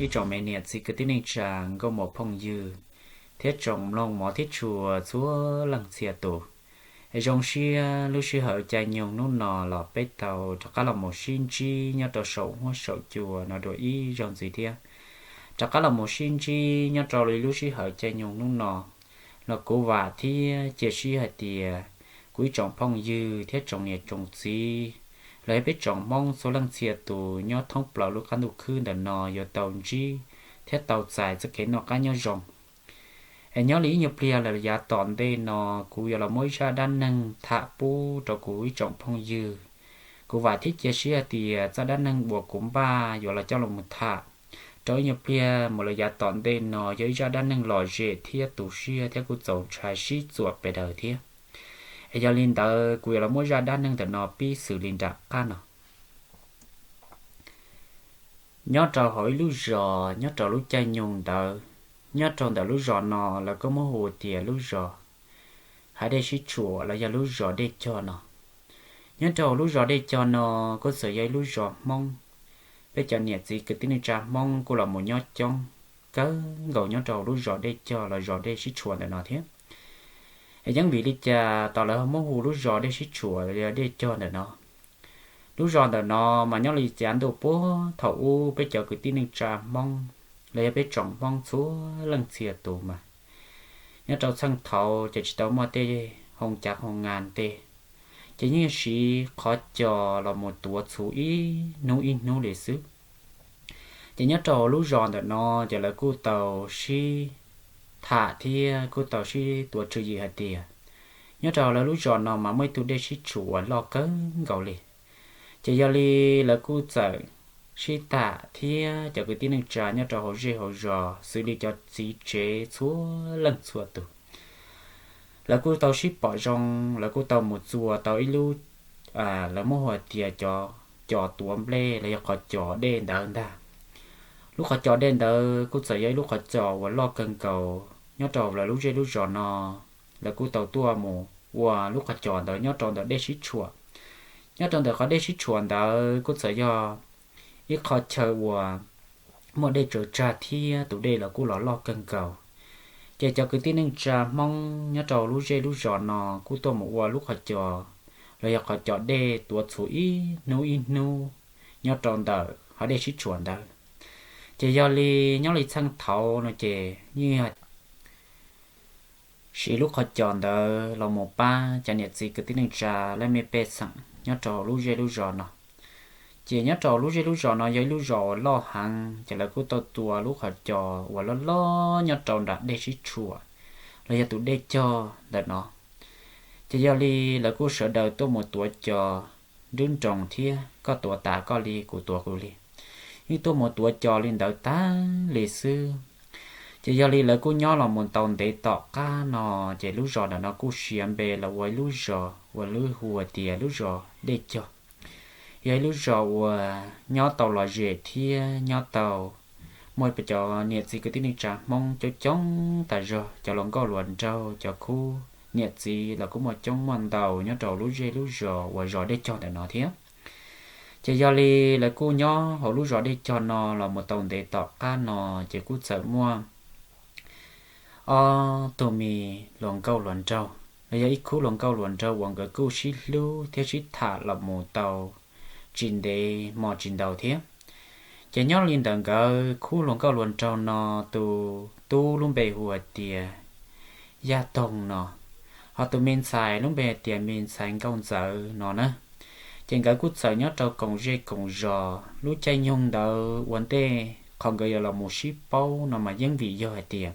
Ib tsoom me niam txiv kwv tij neej tsa nkauj muam phooj ywg thiab tsoom mloog mov thiab tshua txhua leej txhia tus, es zoo siab lub sij hawm caij nyoog hnub no los peb tau rov qab los mus sib ntsib nyob rau saum huab saum cua no dua ib zaug ntxiv thiab. Rov qab los mus sib ntsib nyob rau li lub sij hawm caij nyoog hnub no los kuv vam thiab cia siab hais tias kuv ib tsoom phooj ywg thiab tsoom niam tsoom txiv los yog peb tsoom Hmoob txhua leej txhia tus nyob thoob plaws lub qab ntuj khwb ntawm no yuav tau ntsib thiab tau txais txoj kev noj qab nyob zoo. Es nyob li ib nyuag pliag lawm yav tom ntej no kuv yuav los muab ib zaj dab neeg tham pub rau kuv ib tsoom phooj ywg. Kuv vam thiab cia siab hais tias txoj dab neeg uas kuv npaj yuav los coj los mus tham rau ib nyuag pliag mus lawm yav tom ntej no yog ib zaj dab neeg lom zem thiab tu siab thiab kuj txaus ntshai sib txuas pes daws thiab. Es yog li ntawd kuv yuav los muab zaj dab neeg ntawm no pib xws li nram qab no. Nyob rau hauv ib lub zos nyob rau lub caij nyoog ntawd, nyob rau ntawm lub zos no lawv kuj muab hu tias lub zos Hav Dej Sib Tshuam los yog lub zos Dej Cog no. Nyob rau lub zos Dej Cog no kuj txawm yog ib lub zos Hmoob, peb cov niam txiv kwv tij neej tsa Hmoob kuj los mus nyob coob kawg nkaus nyob rau lub zos Dej Cog los zos Dej Sib Tshuam ntawm no thiab. Es yeej vim li cas tos lawv ho muab hu lub zos Dej Sib Tshuam los yog Dej Cog ntawm no? Lub zos ntawm no mas nyob li cav ntuj puag thaum ub peb cov kwv tij neej tsa Hmoob los yog peb tsoom Hmoob txhua leej txhia tus mas nyob rau txheej thaud ces tsis tau muaj tej hoo cav hoo nas tej, ces yeej siv qhov cos los mus tuav txhuv ib hnub ib hnub li xwb. Ces nyob rau lub zos ntawm no ces lawv kuj tau sib tham thiab kuj tau sib tuav tswv yim hais tias nyob rau lawv lub zos no mas muaj ib tug dej sib tshuam uas loj kawg nkaus li. Ces yog li lawv kuj txawm sib tham thiab cov kwv tij neej tsa nyob rau hauv zej hauv zos xws li cov txiv tsev txhua leej txhua tus, lawv kuj tau sib pom zoo, lawv kuj tau mus txua tau ib lub, lawv muab hu tias cov cos tuav nplej los yog qhov cos dej ntawd ntag. Lub qhov cos dej ntawd kuj txawm yog ib lub qhov cos uas loj kawg nkaus nyob rau lawv lub zej lub zos no. Lawv kuj tau tuaj mus ua lub qhov cos ntawd nyob rau ntawm dej sib tshuam. Nyob rau ntawm qhov dej sib tshuam ntawd kuj txawm yog ib qho chaw uas muaj dej tsaws tsag thiab tus dej los kuj los loj kawg nkaus. Ces cov kwv tij neej tsa Hmoob nyob rau lub zej lub zos no kuj tuaj mus ua lub qhov cos los yog qhov cos dej tuav txhuv ib hnub ib hnub nyob rau ntawm qhov dej sib tshuam ntawd. Ces yog li nyob li txheej thaud no ces yeej yog siv lub qhov cos ntawd los mus pab cov niam txiv kwv tij neej tsa laj mej pej xeem nyob rau lub zej lub zos no. Ces nyob rau lub zej lub zos no yog ib lub zos uas loj heev, ces lawv kuj tau tua lub qhov cos uas loj loj nyob rau nram dej sib tshuam los yog tus dej cog ntawm no. Ces yog li lawv kuj sawv daws tuaj mus tuav cos, nruab nroos thiab koj tuav tas koj li kuv tuav kuv li, yeej tuaj mus tuav cos li ntawd tag li xwb. Ces yog li lawv kuj nyob los mus tau ntev tom qab no, ces lub zos ntawm no kuj siav npe los ua ib lub zos uas lawv hu tias lub zos Dej Cog. Yog ib lub zos uas nyob tau lom zem thiab nyob tau muaj cov niam txiv kwv tij neej tsa Hmoob coob coob tas zog, cov hluas nkauj hluas nraug, cov khub niam txiv los kuj muaj coob muaj ntau nyob rau lub zej lub zos uas zos Dej Cog ntawm no thiab. Ces yog li lawv kuj nyob hauv lub zos Dej Cog no los mus tau ntev tom qab no, ces kuj txawm muaj ob tug me hluas nkauj hluas nraug los yog ib khub hluas nkauj hluas nraug uas nkawd kuj sib hlub thiab sib tham los mus tau tsis ntev hmo tsis ntau thiab. Ces nyob li ntawm nkawd khub hluas nkauj hluas nraug no tus tub lub npe hu hais tias Yaj Toog no, ho tus me ntxhais lub npe hais tias me ntxhais Nkauj Ntxawm no na. Ces nkawd kuj txawm nyob rau koom zej koom zos. Lub caij nyoog ntawd ua ntej qhov nkawd yuav los mus sib paub no mas yeej vim yog hais tias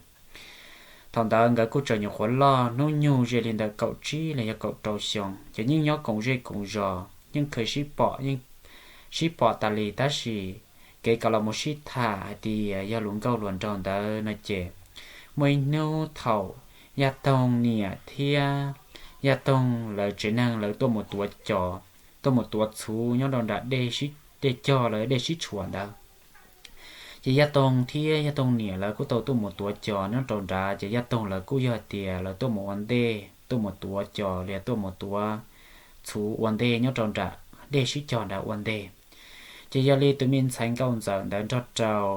thaum ntawd nkawd kuj tseem nyuam qhuav loj, hnub nyoog ze li ntawm kaum tsib los yog kaum rau xyoo, ces yeej nyob koom zej koom zos, yeej kheev sib pom, yeej sib pom tas li, tab sis kev kom los mus sib tham hais tias yog hluas nkauj hluas nraug ntawd no ces muaj ib hnub thaum Yaj Toog niam thiab Yaj Toog lawv tsev neeg lawv tuaj mus tuav cos, tuaj mus tuav txhuv nyob rau nram dej Cog los dej sib tshuam ntawd. Ces Yaj Toog thiab Yaj Toog niam lawv kuj tau tuaj mus tuav cos nyob rau nrad, ces Yaj Toog lawv kuj yog hais tias lawv tuaj mus ua ntej, tuaj mus tuav cos los yog tuaj mus tuav txhuv ua ntej nyob rau nram dej sib cog nrad ua ntej. Ces yog li tus me ntxhais Nkauj Ntxawm ntawd nrog rau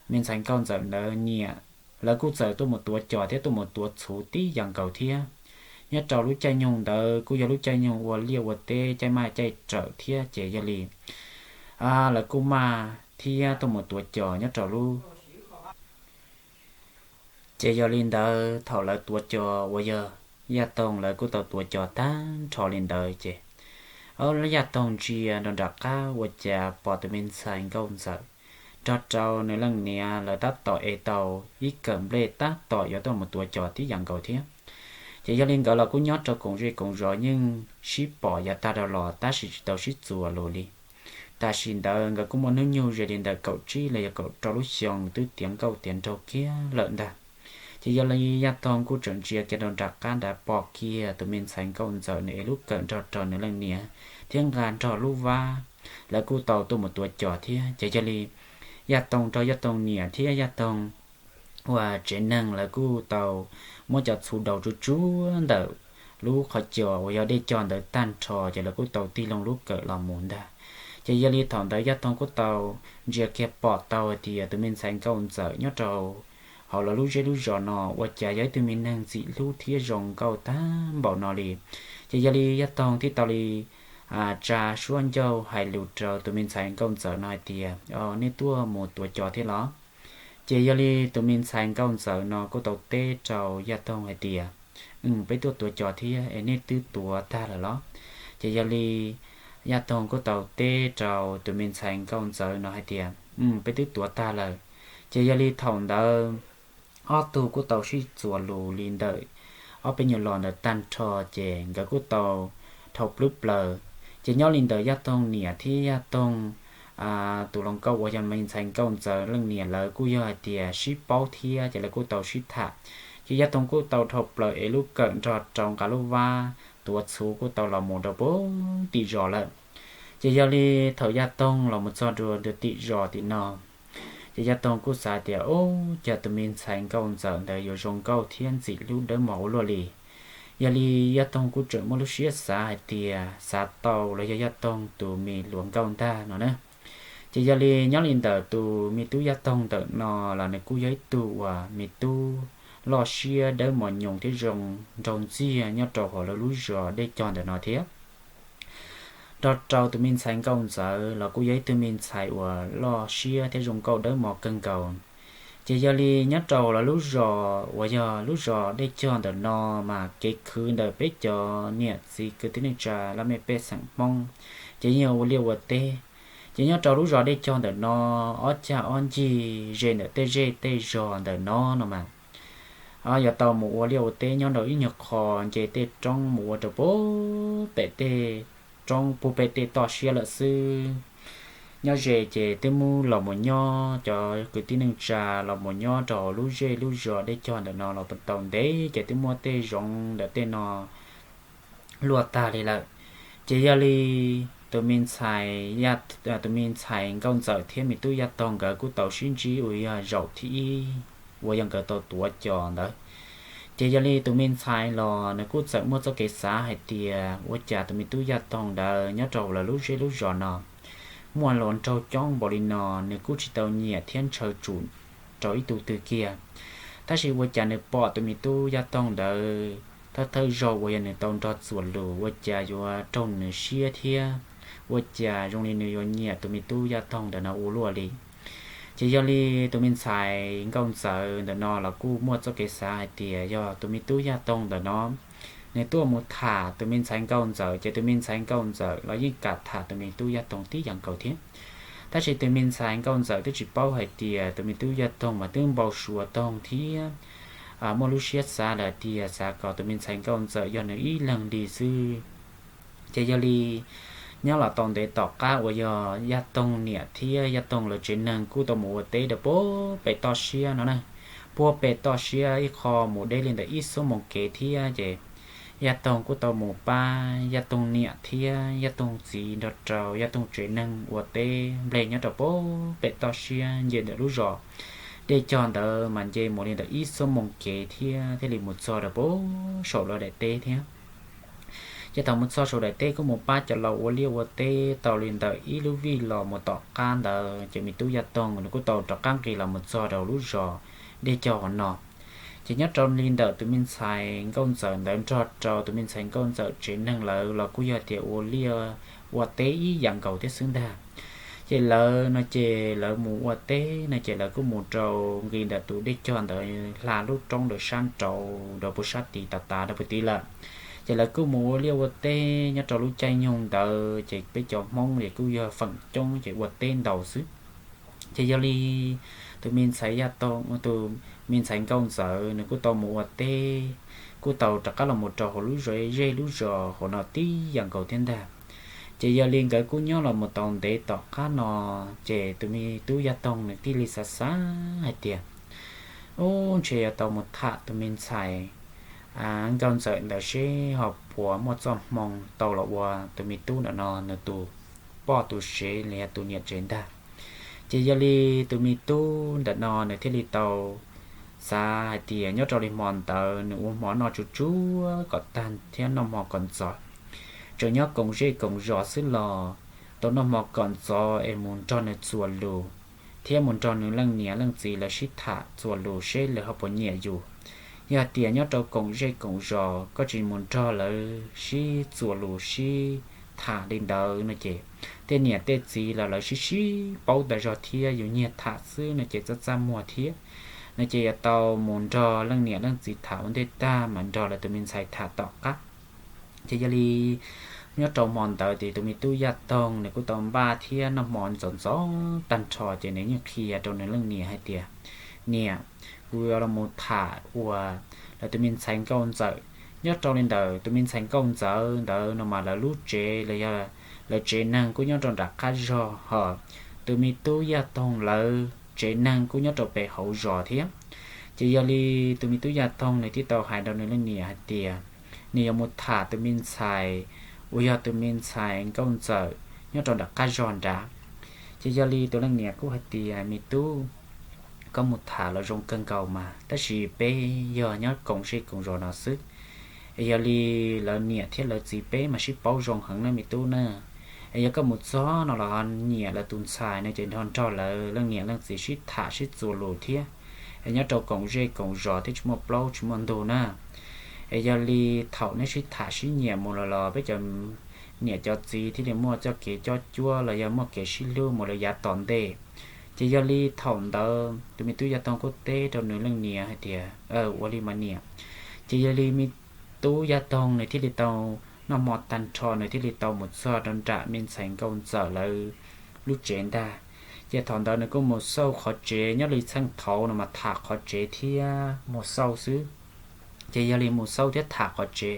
me ntxhais nkauj ntxawm ntawd nyiam, lawv kuj txawm tuaj mus tuav cos thiab tuaj mus tuav txhuv tib yam nkaus thiab. Nyob rau lub caij nyoog ntawd kuj yog lub caij nyoog ua liaj ua teb caij maj caij rawm thiab ces yog li lawv kuj maj thiab tuaj mus tuav cos nyob rau lub ces yog li ntawd thaum lawv tuav cos uas yog Yaj Toog lawv kuj tau tuav cos tag nrho li ntawd ces Yaj Toog ntsia rau nram qab ua cas pom tus me ntxhais nkauj ntxawm nrog rau nws leej niam lawv tab tom es tau ib kawm nplej tab tom yuav tuaj mus tuav cos tib yam nkaus thiab. Ces yog li nkawd los kuj nyob rau koom zej koom zos yeej sib pom yav tag los tab sis tsis tau sib txuas lus li. Tam sim ntawd nkawd kuj muaj hnub nyoog ze li ntawm kaum tsib los yog kaum rau lub xyoo twb tiav nkauj tiav nraug kiag lawm ntag. Ces yog li Yaj Toog kuj tseem ntsia kiag rau nram qab nrad pom kiag tus me ntxhais nkauj ntxawm nws es lub kawm nrog rau nws leej niam thiab nqa nrog lub vab, lawv kuj tau tuaj mus tuav cos thiab. Ces yog li Yaj Toog nrog Yaj Toog niam thiab Yaj Toog uas tsev neeg lawv kuj tau muab cov txhuv daus tsuag tsuag ntawm lub qhov cos uas yog dej cog ntawd tag nrho ces lawv kuj tau tig loo lub kawm los mus ntag. Ces yog li thaum ntawd Yaj Toog kuj tau ntsia kiag pom tau hais tias tus me ntxhais nkauj ntxawm nyob rau hauv lawv lub zej lub zos no ua cas yog ib tug me neeg ntxim hlub thiab zoo nkauj tag npaum no li. Ces yog li Yaj Toog thiaj tau li tsa suab ncauj hais lus rau tus me ntxhais nkauj ntxawm no hais tias, Nej tuaj mus tuav cos thiab los? Ces yog li tus me ntxhais nkauj ntxawm no kuj tau teb rau Yaj Toog hais tias, Peb tuaj tuav cos thiab es nej twb tuav tag lawm los? Ces yog li Yaj Toog kuj tau teb rau tus me ntxhais nkauj ntxawm no hais tias, Peb twb tuav tag lawm. Ces yog li thaum ntawd ob tug kuj tau sib txuas lus li ntawm ob peb nyuag los ntawd tag nrho ces nkawd kuj tau dhau plwb plaws. Ces nyob li ntawd Yaj Toog niam thiab Yaj Toog tus hluas nkauj uas yog me ntxhais nkauj ntxawm leej niam lawv kuj yog hais tias sib paub thiab ces lawv kuj tau sib tham. Ces Yaj Toog kuj tau dhau plaws es lub kawm nrog rau nqa lub vab tuav txhuv kuj tau los mus rau puag tim zos lawm. Ces yog li thaum Yaj Toog los mus txog rau tim zos tim no, ces Yaj Toog kuj xav tias, Ub, cas tus me ntxhais nkauj ntxawm ntawd yuav zoo nkauj thiab ntxim hlub dawb mos ua luaj li. Yog li Yaj Toog kuj tseem muaj lub siab xav hais tias xav tau los yog Yaj Toog tus me hluas nkauj ntag no na. Ces yog li nyob li ntawm tus me tub Yaj Toog ntawm no los nws kuj yog ib tug uas me tub loj siab dawb mos nyoos thiab zoo nraug ntxiag nyob rau hauv lawv lub zos dej cog ntawm no thiab. Nrog rau tus me ntxhais nkauj ntxawm los kuj yog ib tug me ntxhais uas loj siab thiab zoo nkauj dawb mos kawg nkaus. Ces yog li nyob rau lawv lub zos uas yog lub zos dej cog ntawm no mas kev khwv ntawm peb cov niam txiv kwv tij neej tsa laj mej pej xeem Hmoob ces yeej yog ua liaj ua teb. Ces nyob rau lub zos dej cog ntawm no ob cag ob ncig ze ntawm tej zej tej zos ntawm no no mas yuav tau mus ua liaj ua teb nyob rau ib nyuag qho nce tej roob mus ua rau puag pem tej roob puag pem tej toj siab lawm xwb. Nyob ze ces twb muab los mus nyob cov kwv tij neej tsa los mus nyob rau lub zej lub zos dej cog ntawm no los tau ntev ces twb muab tej zoov ntawm tej no luaj tag li lawm. Ces yog li tus me ntxhais, tus me ntxhais nkauj ntxawm thiab me tub Yaj Toog nkawd kuj tau sib ntsib uas yog zaum thib ib uas yog nkawd tau tuav cos ntawd. Ces yog li tus me ntxhais los nws kuj txawm muaj txoj kev xav hais tias ua cas tus me tub Yaj Toog ntawd nyob rau lawv lub zej lub zos no muaj hluas nraug coob npaum li no nws kuj tsis tau nyiam thiab ntshaw tsum rau ib tug twg kiag. Tab sis ua cas nws pom tus me tub Yaj Toog ntawd thawj thawj zaug uas yog nws tau nrog txuas lus ua cas yuav raug nws siab thiab ua cas zoo li nws yuav nyiam tus me tub Yaj Toog ntawm no ua luaj li. Ces yog li tus me ntxhais nkauj ntxawm ntawm no los kuj muaj txoj kev xav hais tias yog tus me tub Yaj Toog ntawm no nws tuaj mus tham tus me ntxhais nkauj ntxawm ces tus me ntxhais nkauj ntxawm los yeej kam tham tus me tub Yaj Toog tib yam nkaus thiab. Tab sis tus me ntxhais nkauj ntxawm twb tsis paub hais tias tus me tub Yaj Toog mas twb npau suav Toog thiab muaj lub siab xav lawm tias xav kom tus me ntxhais nkauj ntxawm yog nws ib leeg li xwb. Ces yog li nyob los tau ntev tom qab uas yog Yaj Toog niam thiab Yaj Toog lawv tsev neeg kuj tau mus ua teb rau puag pem toj siab no na, puag pem toj siab ib qho mus deb li ntawm ib xuab moos kev thiab ces Yaj Toog kuj tau mus pab Yaj Toog niam thiab Yaj Toog txiv nrog rau Yaj Toog tsev neeg ua teb nplej nyob rau puag pem toj siab nce ntawm lub zos dej cog ntawd mas nce mus li ntawm ib xuab moos kev thiab thiaj li mus txog rau puag saum lawv daim teb thiab. Ces thaum mus txog saum daim teb kuj mus pab cov laus ua liaj ua teb tau li ntawm ib lub vij los mus tom qab ntawd ces me tub Yaj Toog nws kuj tau rov qab nqis los mus txog rau lub zos Dej Cog hauv no. Ces nyob rau li ntawm tus me ntxhais Nkauj Ntxawm ntawd nrog rau tus me ntxhais Nkauj Ntxawm tsev neeg lawv los kuj yog tias ua liaj ua teb ib yam nkaus thiab xwb ntag. Ces lawv no ces lawv mus ua teb no ces lawv kuj mus rau nqis ntawm tus dej cog ntawd hla lub roob ntawd sab nraud rau puag sab tid tas tas rau puag tid lawm. Ces lawv kuj mus ua liaj ua teb nyob rau lub caij nyoog ntawd ces peb cov Hmoob ces kuj yog feem coob ces ua teb ntau xwb. Ces yog li tus me ntxhais Yaj Toog, tus me ntxhais Nkauj Ntxawm nws kuj tau mus ua teb, kuj tau rov qab los mus rau hauv lub zej lub zos hauv no tib yam nkaus thiab ntag. Ces yog li nkawd kuj nyob los mus tau ntev tom qab no, ces tus me tub Yaj Toog nws thiaj li xav xav hais tias, ub, ntshe yuav tau mus tham tus me ntxhais Nkauj Ntxawm ntawd seb ho puas muaj txoj hmoo tau los ua tus me tub ntawm no nws tus poj tus sev los yog tus niam tsev ntag. Ces yog li tus me tub ntawm no nws thiaj li tau xav hais tias nyob rau li hmo ntawd nws ua hmo noj tsuag tsuag kom tag thiab noj hmo kom ntxov, tseem nyob koom zej koom zos xwb los tau noj hmo kom ntxov es mus nrog nws txuas lus thiab mus nrog nws leej niam leej txiv lawv sib tham txuas lus seb lawv ho puas nyiam yus. Yog hais tias nyob rau koom zej koom zos koj tsis mus nrog lawv sib txuas lus sib tham li ntawd no ces tej niam tej txiv los lawv sib sib paub tas zog thiab yus nyiag tham xwb no ces txaj txaj muag thiab. No ces yuav tau mus nrog leej niam leej txiv tham ua ntej tag mam nrog lawv tus me ntxhais tham tom qab. Ces yog li nyob rau hmo ntawd ces tus me tub Yaj Toog nws kuj tau npaj thiab noj hmo ntxov ntxov tag nrho ces nws yeej qhia rau nws leej niam hais tias, niam, kuv yuav los mus tham uas lawv tus me ntxhais Nkauj Ntxawm. Nyob rau li ntawm tus me ntxhais Nkauj Ntxawm ntawd no mas lawv lub tsev los yog lawv tsev neeg kuj nyob rau nram qab zog ho tus me tub Yaj Toog lawv tsev neeg kuj nyob rau pem hauv zos thiab. Ces yog li tus me tub Yaj Toog nws thiaj tau hais rau nws leej niam hais tias nws yuav mus tham tus me ntxhais uas yog tus me ntxhais Nkauj Ntxawm nyob rau nram qab zog nrad. Ces yog li tus leej niam kuj hais tias, me tub, koj mus tham los zoo kawg nkaus mas tab sis peb yog nyob koom zej koom zos no xwb, es yog li lawv niam thiab lawv txiv peb mas sib paub zoo heev na me tub na. Es yog koj mus txog no los nyiam lawv tus ntxhais no ces nrog nrog lawv leej niam leej txiv sib tham sib txuas lus thiab. Es nyob rau koom zej koom zos thiab tsis muaj plaub tsis muaj ntug na. Es yog li thaum neb sib tham sib nyiam mus los los peb cov niam cov txiv thiaj li muaj txoj kev cob cuab los yog muaj kev sib hlub mus lawm yav tom ntej. Ces yog li thaum ntawd tus me tub Yaj Toog kuj teb rau nws leej niam hais tias, ua li mas niam. Ces yog li me tub Yaj Toog nws thiaj li tau noj hmo tag nrho nws thiaj li tau mus txog rau nram me ntxhais Nkauj Ntxawm lawv lub tsev ntag. Ces thaum ntawd nws kuj mus xauj qhov tsev, nyob li txheej thaud no mas tham qhov tsev thiab mus xauj xwb. Ces yog li mus xauj thiab tham qhov tsev,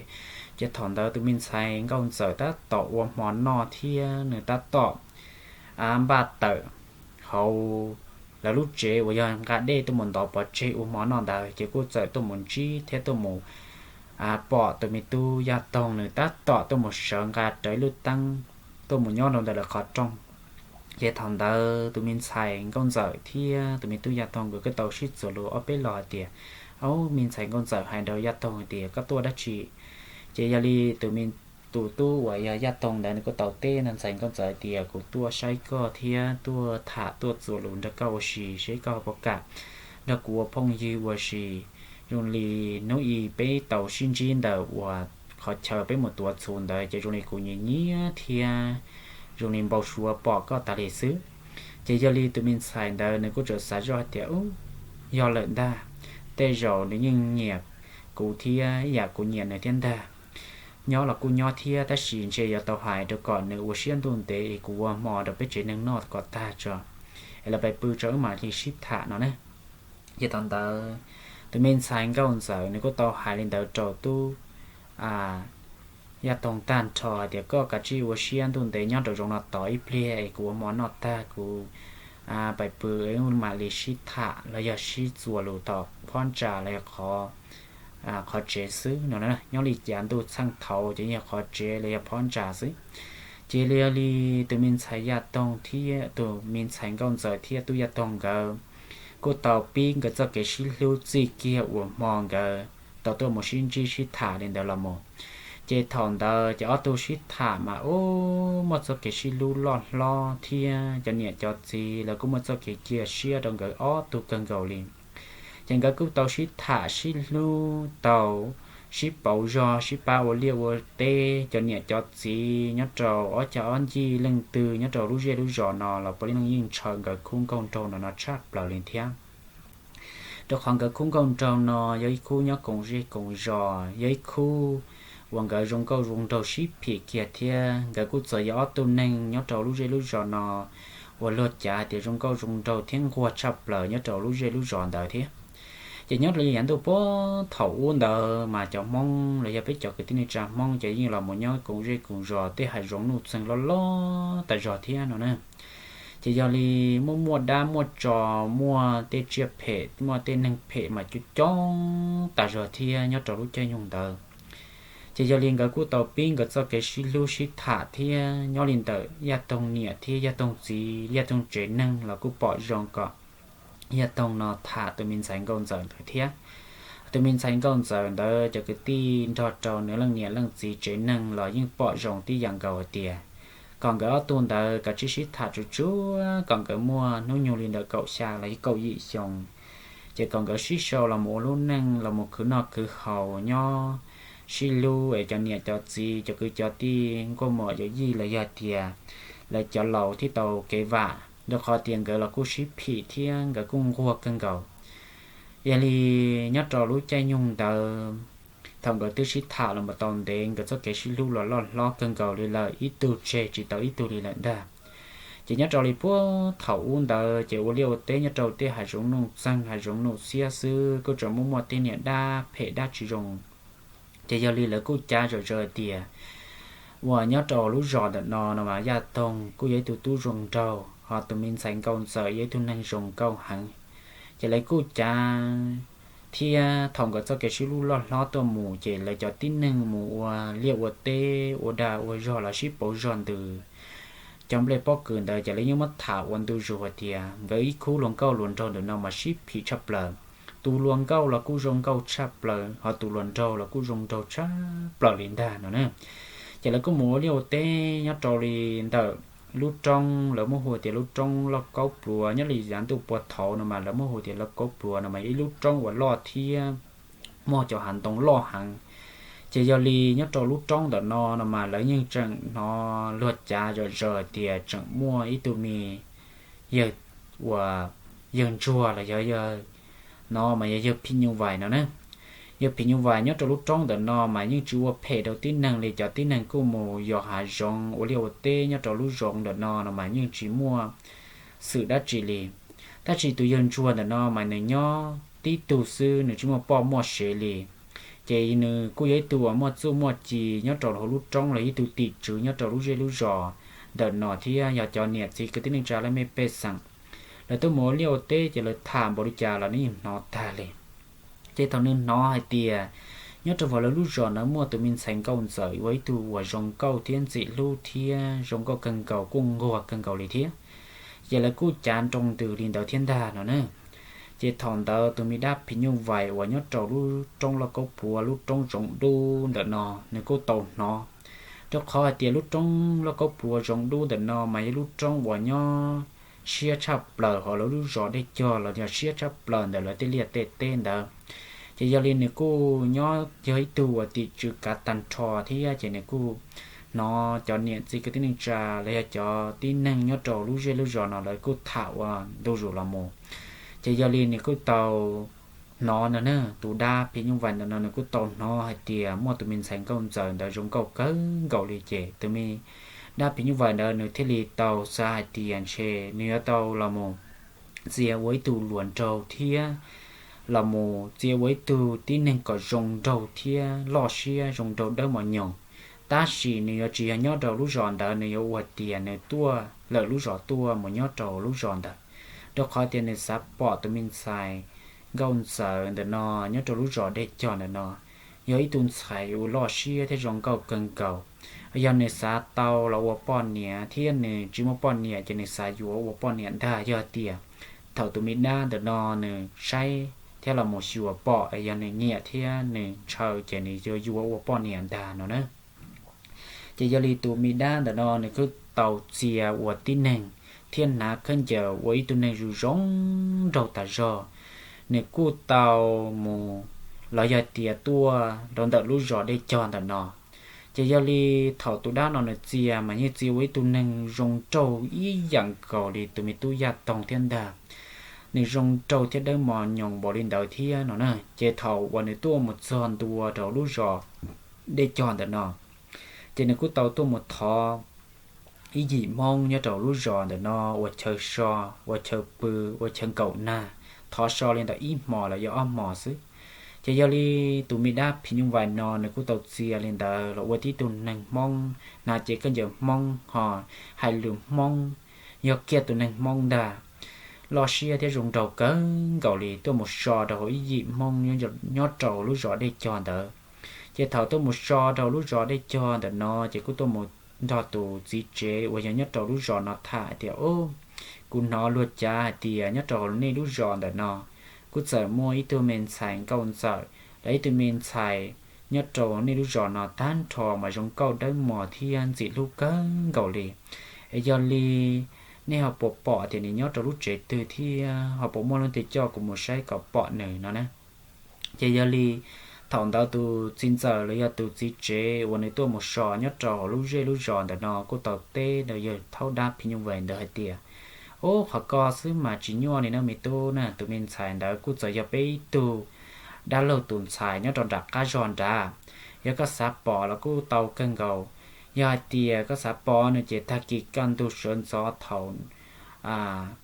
ces thaum ntawd tus me ntxhais Nkauj Ntxawm tab tom ua hmo noj thiab nws tab tom npaj tawm hauv lawv lub tsev uas yog nqa dej tuaj mus ntov pov tseg ua hmo noj ntawd, ces kuj txawm tuaj mus ntsib thiab tuaj mus pom tus me tub Yaj Toog nws tab tom tuaj mus sawv nqa rawv ib lub teeb tuaj mus nyob rau ntawm lawv qhov rooj. Ces thaum ntawd tus me ntxhais Nkauj Ntxawm thiab tus me tub Yaj Toog nkawd kuj tau sib txuas lus ob peb los hais tias, au, me ntxhais Nkauj Ntxawm hais rau Yaj Toog hais tias, koj tuaj dab tsi? Ces yog li tus me, tus tub uas yog Yaj Toog ntawd nws kuj tau teb ntxhais Nkauj Ntxawm hais tias, kuv tuaj saib koj thiab tuaj tham tuaj txuas lus nrog koj ua si seb koj puas kam nrog kuv ua phooj ywg ua si. Zoo li hnub i peb tau sib ntsib ntawm uas qhov chaw peb mus tuav txhuv ntawd ces zoo li kuv nyiam nyiam thiab zoo li npau suav pom koj tas li xwb. Ces yog li tus me ntxhais ntawd nws kuj txawm xav zoj hais tias, ub, yog lawm ntag, tej zaum nws yeej nyiam kuv thiab ib yam kuv nyiam nws thiab ntag. Nyob los kuj nyob thiab tab sis ntshe yuav tau hais rau kom nws ua siab ntuj ntev es kuv ua hmo rau peb tsev neeg noj kom tag tso, es lawv pais pw tso wb mam li sib tham no na. Ces thaum ntawd tus me ntxhais Nkauj Ntxawm nws kuj tau hais li ntawd rau tub Yaj Toog tag nrho hais tias, koj kav tsij ua siab ntuj ntev nyob rau zoov no tos ib pliag es kuv ua hmo noj tag kuv pais pw es wb mam li sib tham los yog sib txuas lus tom phab ntsa los yog qhov tsev xwb no. Nyob li cav ntuj txheej thaud ces yog qhov tsev los yog phab ntsa xwb. Ces li yog li tus me ntxhais Yaj Toog thiab tus me ntxhais Nkauj Ntxawm thiab tub Yaj Toog nkawd kuj tau pib nkawd txoj kev sib hlub txij kiag uas hmo nkawd tau tuaj mus sib ntsib sib tham li ntawd los mus. Ces thaum ntawd ces ob tug sib tham mas ub muaj txoj kev sib hlub loj hlob thiab cov niam cov txiv lawv kuj muaj txoj kev cia siab rau nkawd ob tug kawg nkaus li. Ces nkawd kuj tau sib tham sib hlub tau sib pauv zog sib pab ua liaj ua teb, cov niam cov txiv nyob rau ob cag ob ncig leej twg nyob rau lub zej lub zos no los puav leej yeej ntshaw nkawd khub nkauj nraug no no tshaj plaws li thiab. Rau qhov nkawd khub nkauj nraug no yog ib khub nyob koom zej koom zos, yog ib khub uas nkawd zoo nkauj zoo nraug sib phim kiag thiab. Nkawd kuj txawm yog ob tug neeg nyob rau lub zej lub zos no uas luag cav hais tias zoo nkauj zoo nraug thiab nquag tshaj plaws nyob rau lub zej lub zos ntawd thiab. Ces nyob rau yav ntuj puag thaum ub ntawd mas cov Hmoob los yog peb cov kwv tij neej tsa Hmoob ces yeej los mus nyob koom zej koom zos tej hav zoov nuj txeeg loj loj tas zog thiab no na. Ces yog li muaj muaj dab muaj tsov, muaj tej tsiaj phem muaj tej neeg phem mas coob coob tas zog thiab nyob rau lub caij nyoog ntawd. Ces yog li nkawd kuj tau pib nkawd txoj kev sib hlub sib tham thiab nyob li ntawm Yaj Toog niam thiab Yaj Toog txiv, Yaj Toog tsev neeg los kuj pom zoo kom Yaj Toog no tham tus me ntxhais nkauj ntxawm ntawd thiab. Tus me ntxhais nkauj ntxawm ntawd cov kwv tij nrog rau nws leej niam leej txiv tsev neeg los yeej pom zoo tib yam nkaus hais tias kom nkawd ob tug ntawd kav tsij sib tham tsuag tsuag kom nkawd muaj hnub nyoog li ntawm kaum xya los yog kaum yim xyoo, ces kom nkawd sib sau los mus ua lub neej los mus khwv noj khwv haus nyob sib hlub es cov niam cov txiv cov kwv cov tij nkuaj mom yawm yij los yog tias lawv cov laus thiaj tau kev vam, rau qhov tias nkawd los kuj sib phim thiab nkawd kuj nquag kawg nkaus. Yog li nyob rau lub caij nyoog ntawd, thaum nkawd twb sib tham los mus tau ntev, nkawd txoj kev sib hlub los loj hlob kawg nkaus li lawm, ib tug tseg tsis tau ib tug li lawm ntag. Ces nyob rau li puag thaum ub ntawd ces ua liaj ua teb nyob rau tej hav zoov nuj txeeg hav zoov nuj xiab xwb kuj tseem muaj muaj tej niam dab phem dab tsis zoo. Ces yog li lawv kuj cav zom zaws tias uas nyob rau lub zos ntawm no no mas Yaj Toog kuj yog ib tug tub zoo nraug, ho tus me ntxhais nkauj ntxawm yog ib tug neeg zoo nkauj heev. Ces lawv kuj cav thiab thaum nkawd txoj kev sib hlub loj hlob tuaj mus ces lawv cov tib neeg mus ua liaj ua teb ua dag ua zog los sib pauv zog ntws cov nplej pob kws ntawd ces lawv yeej muab tham ua ntu zus hais tias nkawd ib khub hluas nkauj hluas nraug ntawm no mas sib phim tshaj plaws. Tus hluas nkauj los kuj zoo nkauj tshaj plaws, ho tus hluas nraug los kuj zoo nraug tshaj plaws li ntag no na. Ces lawv kuj mus ua liaj ua teb nyob rau li ntawm lub roob lawv muab hu tias lub roob Lauj Kaub Pluav, nyob li yav ntuj puag thaum no mas lawv muab hu tias Lauj Kaub Pluav no mas yog ib lub roob uas loj thiab muaj cov hav ntoo loj heev. Ces yog li nyob rau lub roob ntawm no no mas lawv yeej tseem hnov luag cav zom zaws tias tseem muaj ib tug me yawg uas yawg ntsuag los yog yawg no mas yog yawg Phim Nyuj Vais no na. Yawg Phim Nyuj Vais nyob rau lub roob ntawm no mas yeej tsis ua phem rau tib neeg li, cov tib neeg kuj mus yos hav zoov ua liaj ua teb nyob rau lub zoov ntawm no no mas yeej tsis muaj xwm dab tsi li. Tab sis tus yawg ntsuag ntawm no mas nws nyob tib tug xwb, nws tsis muaj poj muaj sev li. Ces nws kuj yog ib tug uas muaj txuj muaj ci nyob rau hauv lub roob los ib tug tim tswv nyob rau lub zej lub zos ntawm no thiab yog cov niam txiv kwv tij neej tsa laj mej pej xeem, lawv tuaj mus ua liaj ua teb ces lawv tham npaum li cas los nws yeej hnov tag li. Ces thaum nws hnov hais tias nyob rau hauv lawv lub zos ntawd muaj tus me ntxhais nkauj ntxawm ua ib tug uas zoo nkauj thiab ntxim hlub thiab zoo nkauj kawg nkaus kuj nquag kawg nkaus li thiab, ces lawv kuj cav nroo ntws li ntawd thiab ntag no na. Ces thaum ntawd tus me dab phim nyuj vais uas nyob rau lub roob Lauj Kaub Pluav lub roob zoov dub ntawm no nws kuj tau hnov, rau qhov hais tias lub roob Lauj Kaub Pluav zoov dub ntawm no mas yog lub roob uas nyob siab tshaj plaws hauv lawv lub zos dej cog los yog siab tshaj plaws ntawm lawv tej liaj tej teb ntawd. Ces yog li nws kuj nyob yog ib tug uas tim tswv kav tag nrho thiab ces nws kuj hnov cov niam txiv kwv tij neej tsa los yog cov tib neeg nyob rau lub zej lub zos no lawv kuj tham ua ntu zus los mus. Ces yog li nws kuj tau hnov no na, tus dab phim nyuj vais ntawm no nws kuj tau hnov hais tias muaj tus me ntxhais nkauj ntxawm ntawd zoo nkauj kawg nkaus li ces tus me dab phim nyuj vais ntawd nws thiaj li tau xav hais tias ntshe nws yuav tau los mus txia ua ib tug hluas nraug thiab los mus txia ua ib tug tib neeg kom zoo nraug thiab loj siab zoo nraug dawb mos nyoos. Tab sis nws yuav tsis yog nyob rau lub zos ntawd, nws yuav ua tias nws tuaj lawm lub zos tuaj mus nyob rau lub zos ntawd, rau qhov tias nws xav pom tus me ntxhais nkauj ntxawm ntawm no nyob rau lub zos dej cog ntawm no yog ib tug ntxhais uas loj siab thiab zoo nkauj kawg nkaus. Yog nws xav tau los ua poj niam thiab nws tsis muaj poj niam ces nws xav yuav ua poj niam ntag. Yog tias thaum tus me dab ntawm no nws saib thiab los mus xyuas pom yog nws nyiam thiab nws ntshaw ces nws yuav yuav ua poj niam ntag no na. Ces yog li tus me dab ntawm no nws kuj tau txia ua tib neeg thiab hnav khaub ncaws ua ib tug neeg zoo zoo nraug tas zog. Nws kuj tau mus, los yog tias tuaj rau ntawm lub zos Dej Cog ntawm no. Ces yog li thaum tus dab no nws txia mas yeej txia ua ib tug neeg zoo nraug ib yam nkaus li tus me tub Yaj Toog thiab ntag. Nws zoo nraug thiab dawb mos nyoos npaum li ntawd thiab no na. Ces thaum uas nws tuaj mus txog ntua rau lub zos Dej Cog ntawm no, ces nws kuj tau tuaj mus thov ib yim Hmoob nyob rau lub zos ntawm no ua chaw so, ua chaw pw, ua chaw nkaum nag, thov so li ntawm ib hmos los yog ob hmos xwb. Ces yog li tus me dab phim nyuj vais no nws kuj tau txia li ntawd los ua tib tug neeg Hmoob, hnav cev khaub ncaws Hmoob ho hais lus Hmoob, yog kiag tus neeg Hmoob ntag. Loj siab thiab zoo nraug kawg nkaus li, tuaj mus so rau hauv ib yim Hmoob nyob rau lub zos Dej Cog ntawd. Ces thaum tuaj mus so rau lub zos Dej Cog ntawm no ces kuj tuaj mus nrog tus txiv tsev uas yog nyob rau lub zos no tham tias, Ub, kuv hnov luag cav hais tias nyob rau nej lub zos ntawm no kuj txawm muaj ib tug me ntxhais nkauj ntxawm los ib tug me ntxhais nyob rau nej lub zos no tag nrho mas zoo nkauj dawb mos thiab ntxim hlub kawg nkaus li. Es yog li nej ho puas pom tias nws nyob rau lub tsev twg thiab ho puas muaj leej twg coj kuv mus saib kom pom nws no na? Ces yog li thaum ntawd tus txiv ntxawm los yog tus txiv tsev uas nws tuaj mus so nyob rau hauv lub zej lub zos ntawm no kuj tau teb rau yawg thaub dab phim nyuj vais ntawd hais tias, Ub, qhov ko xwb mas tsis nyuaj li no me tub na, tus me ntxhais ntawd kuj txawm yog peb ib tug dab laug tus ntxhais nyob rau nram qab zog nrad. Yog koj xav pom los kuj tau kawg nkaus. Yog hais tias koj xav pom no ces tag kis kaj ntug sawv ntxov thaum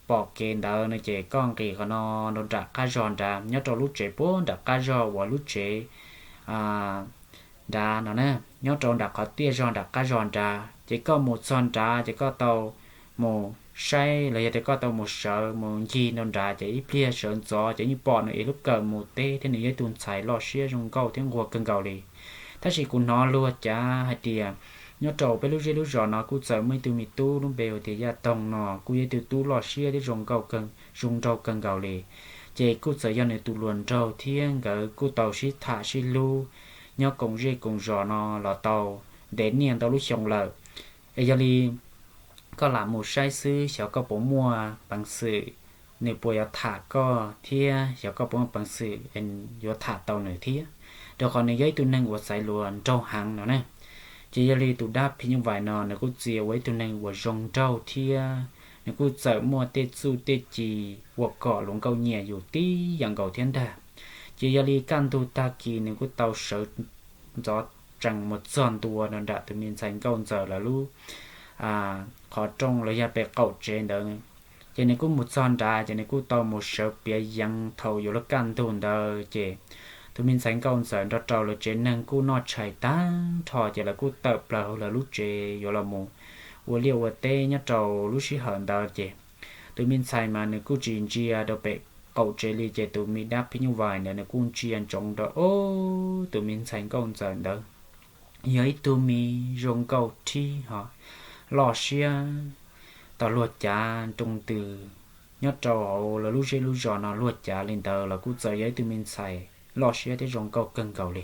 pom kev ntawd no ces koj nqis qhov no rau nram qab zog nrad, nyob rau lub tsev puag nram qab zog uas lub tsev nrad no na, nyob rau nram qhov tiaj zog nram qab zog nrad. Ces koj mus txog nrad ces koj tau mus saib los yog tias koj tau mus sawv mus ncig rau nrad ces ib pliag sawv ntxov ces yeej pom nws ev lub kawm mus teb thiab nws yog ib tug ntxhais loj siab zoo nkauj thiab nquag kawg nkaus li. Tab sis kuv hnov luag cav hais tias nyob rau peb lub zej lub zos no kuj txawm muaj ib tug me tub lub npe hu tias Yaj Toog no kuj yog ib tug tub loj siab thiab zoo nraug kawg nkaus li. Ces kuj txawm yog nws tus hluas nraug thiab nkawd kuj tau sib tham sib hlub nyob koom zej koom zos no los tau ntev niaj ntau lub xyoo lawm. Es yog li koj lam mus saib xwb xyov koj puas muaj peev xwm, nws puas yuav tham koj thiab xyov koj puas muaj peev xwm yuav tham tau nws thiab, rau qhov nws yog ib tug neeg uas xaiv hluas nraug heev no na. Ces yog li tus dab phim nyuj vais no nws kuj txia ua ib tug neeg uas zoo nraug thiab nws kuj txawm muaj tej txuj tej ci ua kom luag nkauj nyiam yus tib yam nkaus thiab ntag. Ces yog li kaj ntug tag kis nws kuj tau sawv ntxov tsees mus txog ntua rau nram tus me ntxhais nkauj ntxawm lawv lub qhov rooj los yog pem qaum tsev ntawd. Ces nws kuj mus txog nrad ces nws kuj tau mus sawv piav yees thaum yuav luag kaj ntug ntawd ces tus me ntxhais nkauj ntxawm nrog rau lawv tsev neeg kuj noj tshais tag nrho ces lawv kuj tawm plaws hauv lawv lub tsev yuav los mus ua liaj ua teb nyob rau lub sij hawm ntawd ces tus me ntxhais mas nws kuj tsis ntsia rau pem qaum tsev li ces tus me dab phim nyuj vais ntawd nws kuj ntsia ntsoov rau ub tus me ntxhais nkauj ntxawm ntawd yog ib tug me zoo nkauj thiab ho loj siab, tau luag cav nroo ntws nyob rau hauv lawv lub zej lub zos no luag cav li ntawd los kuj txawm yog ib tug me ntxhais loj siab thiab zoo nkauj kawg nkaus li.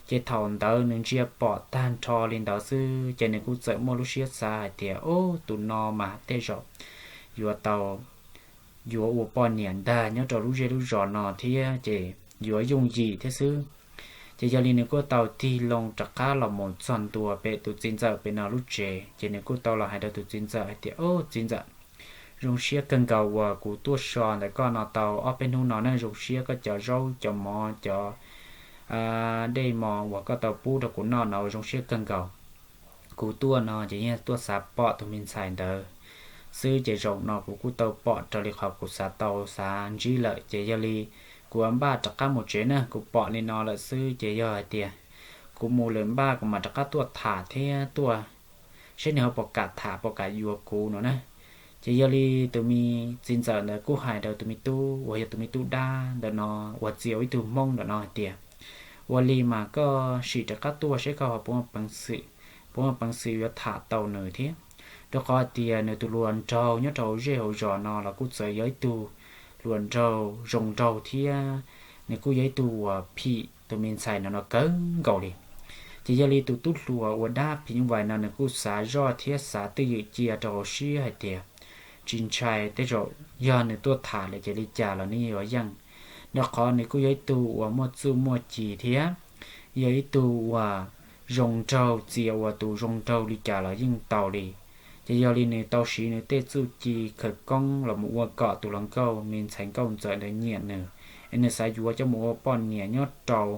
Ces thaum ntawd nws ntsia pom tag nrho li ntawd xwb ces nws kuj txawm muaj lub siab xav hais tias ub tus no mas tej zaum yuav tau yuav ua poj niam ntag nyob rau lub zej lub zos no thiab ces yuav yooj yim thiab xwb. Ces yog li nws kuj tau tig loo rov qab los mus txog ntua pem tus txiv ntxawm pem no lub tsev ces nws kuj tau los hais rau tus txiv ntxawm hais tias ub txiv ntxawm, zoo siab kawg nkaus uas kuv tuaj so ntawm koj no tau ob peb hnub no na, zoo siab koj cov zaub cov mov cov dej mov uas koj tau pub rau kuv noj no zoo siab kawg nkaus. Kuv tuaj no ces yeej tuaj xav pom tus me ntxhais ntawd xwb ces zaum no kuv kuj tau pom raws li qhov kuv xav tau xav ntsib lawm ces yog li kuv npaj rov qab mus tsev na, kuv pom li no lawm xwb ces yog hais tias kuv mus lawm npaj kuv mam rov qab tuaj tham thiab tuaj saib nws ho puas kam tham puas kam yuav kuv no na. Ces yog li tus me txiv ntxawm ntawd kuj hais rau tus me tub uas yog tus me tub dab ntawm no uas txia ua ib tug Hmoob ntawm no hais tias ua li mas koj sim rov qab tuaj saib koj ho puas muaj peev xwm, puas muaj peev xwm yuav tham tau nws thiab, rau qhov tias nws tus hluas nraug nyob rau hauv zej hauv zos no los kuj txawm yog ib tug hluas nraug zoo nraug thiab nws kuj yog ib tug uas phim tus me ntxhais no no kawg nkaus li. Ces yog li tus tub hluas uas dab phim nyuj vais no nws kuj xav zoj thiab xav twj ywm cia rau hauv siab hais tias tsis ntshai, tej zaum yog nws tuaj tham lawm ces li cas los nws yuav yeej, rau qhov nws kuj yog ib tug uas muaj txuj muaj ci thiab yog ib tug uas zoo nraug, txias uas tus zoo nraug li cas los yeej tau li. Ces yog li nws tau siv nws tej txuj ci khawv koob los mus ua kom tus hluas nkauj me ntxhais nkauj ntxawm ntawd nyiam nws, es nws xav yuav coj mus ua poj niam nyob rau,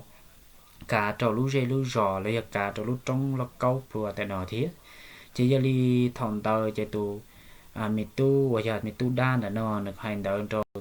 kav rau lub zej lub zos los yog kav rau lub roob loj kaub plhuav tam no thiab. Ces yog li thaum ntawd ces tus me tub uas yog me tub dab ntawm no nws hais ntawd rau